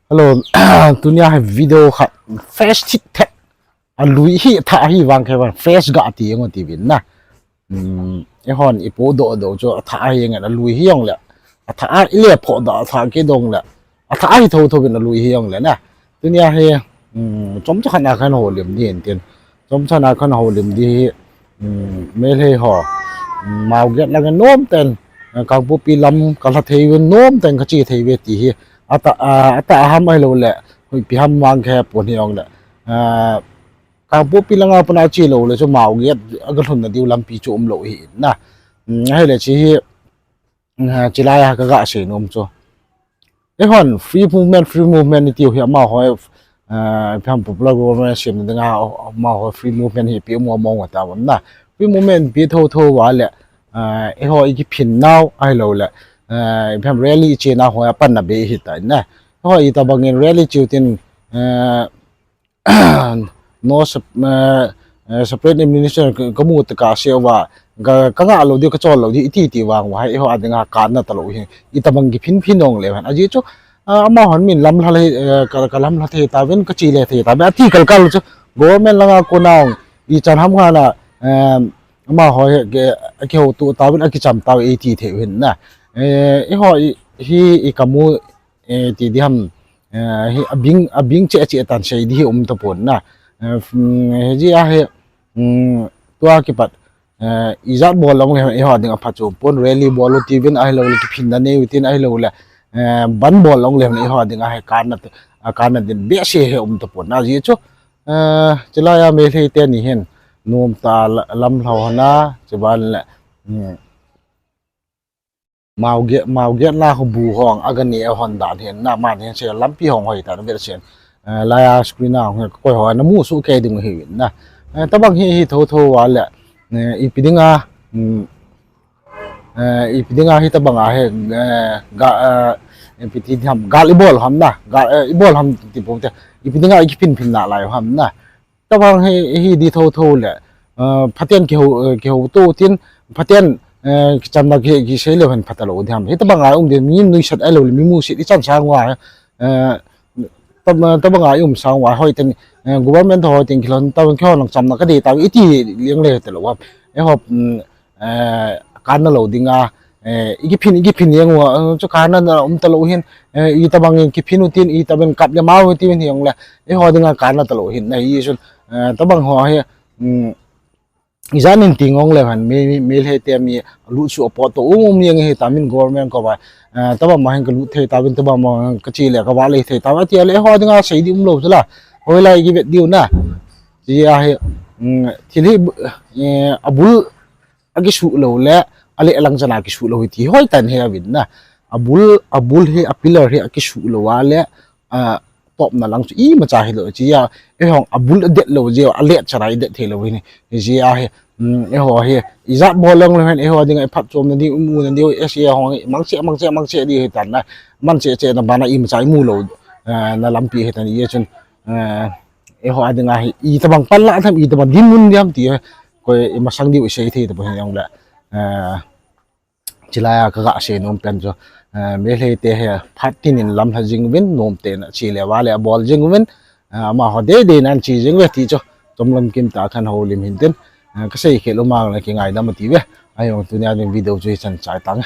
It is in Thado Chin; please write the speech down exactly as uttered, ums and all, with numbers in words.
Hello, tunia hi video khat fresh thik thek. Alui hi, athah hi vang khe vang fresh ga ti ngo ti vin na. Eihon ipodoh doh chu athah hi ngen alui hi jong le. Athah a ile phoh da athah kidong le. Athah hi thotho vin alui hi jong le na. Tunia hi chomcha khat na khan houlim din tin. Chomcha na khan houlim di hi, Meitei ho, Mao Gate lang nom ten, Kangpokpi lam kalha thei ve nom ten kache thei ve ti hi. Atah, atah ham ahilou le, hoipi ham vang khe pon hi jong le. Kangpokpi langa pana che lou le chu Mao Gate aga lhunna diu lampi chu umlou hi na. Ahile che hi, chilai a kaga sei nom chu. Eihon free movement, free movement itiu hi amaho, ipi ham popular government semna dinga amaho free movement hi ipi mo mo ta na. Free movement ipi thotho va le, eiho ikiphin nau ahilou le, ipi ham rally iche nau ho apanna be hi ta na. Eiho itobang in rally cheu tin, no separate administration kamu tah kasei uva, kangah lou di kachol lou di iti ti vang uva hi eiho a dinga kanna talou hi. Itobang kiphin phin nong le hen. Ajeh chu, amahon min lamlha le, kalamlha thei tauvin kache le thei tauvin ati kalkal chu government langa kona ichan ham ngana, amaho hi kihouto tauvin akicham tau iti thei uvin na. Eiho hi ikamu ti di ham, hi abing, abing cheh cheh tan sei di hi um tapon na. Hijeh a hi, tua kipat, ijat bol long le eiho dinga phatchom pon rally bol u tiuvin ahilou le kiphinna nei u tin ahilou le, ban bol long le eiho dinga hi kanna, kanna din behseh hi um tapon na ajeh chu, chilai a Meitei teni hin nomtah lamlha hon a, chuban le, Mao Gate, Mao Gate na ho bu hong aga ne hon dan hin na man hin se lampi hong hoi tan ve sen. Laiya screen a hong koi ho na musoh kei ding hi na. Tobang hi hi thotho va le, ipi dinga, ipi dinga hitobanga hi, ga, ipi ti ham gal ibol ham na, gal ibol ham ti pon te. Ipi dinga ikiphin phin nalai ham na. Tobang hi, hi di thotho le, phaten kihou, kihouto tin, phaten kichamna kisei leu hen phatalou di ham. Hitobanga um din mi nuisat ahilou le mi musit ichan sang uva, tobanga ium sang uva hoiten, government hoiten kilhon tobang kihon lang chamna kadei tau iti leng le talou ham. Eiho, kanna lou dinga, ikiphin, ikiphin jeng uva chu kanna na um talou hin, itobang in kiphin u tin, itobang kap le mau u tin hi jong le, eiho dinga kanna talou hin na hi chun, tobang ho hi, ijan in ti ngong le hen, Meitei te mi lut suh apot to um um jeng hi tamin government koma, tobang ma hin kalut thei tauvin, tobang ma kache le kava le thei tau ati le eiho dinga sei di umlou chu la, hoilai kivet diu na. Hijeh a hi, thil hi, abul akisuh lou le, aleh lang chana kisuh lou hi ti hoitan hi avin na. Abul, abul hi, apillar hi akisuh lou a le, topna lang chu imacha hilou, hijeh a, eihon abul adet lou jeh a, aleh chana idet thei lou hi. Hijeh a hi, eiho hi, ijat bol long le hen, eiho dinga iphatchomna di, imuna di, S A hong, mangcheh, mangcheh, mangcheh di hitan na, mangcheh cheh na bana imacha imu lou, na lampi hitan, hijeh chun, eiho a dinga hi, itobang panlah tham, itobang dinmun di ham ti, koi imasang diu isei thei tapon hi jong le, chilai a kaga sei nom pen chu, Meitei te hi phat tin in lamlha jing uvin, nomtah in ache le va le abol jing uvin, amaho deidei nan che jing uve ti chu, chomlam kimtah khan houlim hin tin, kasei khel u mang le kingaidam ati ve, ahijong tunia ding video chu hichan chai tange.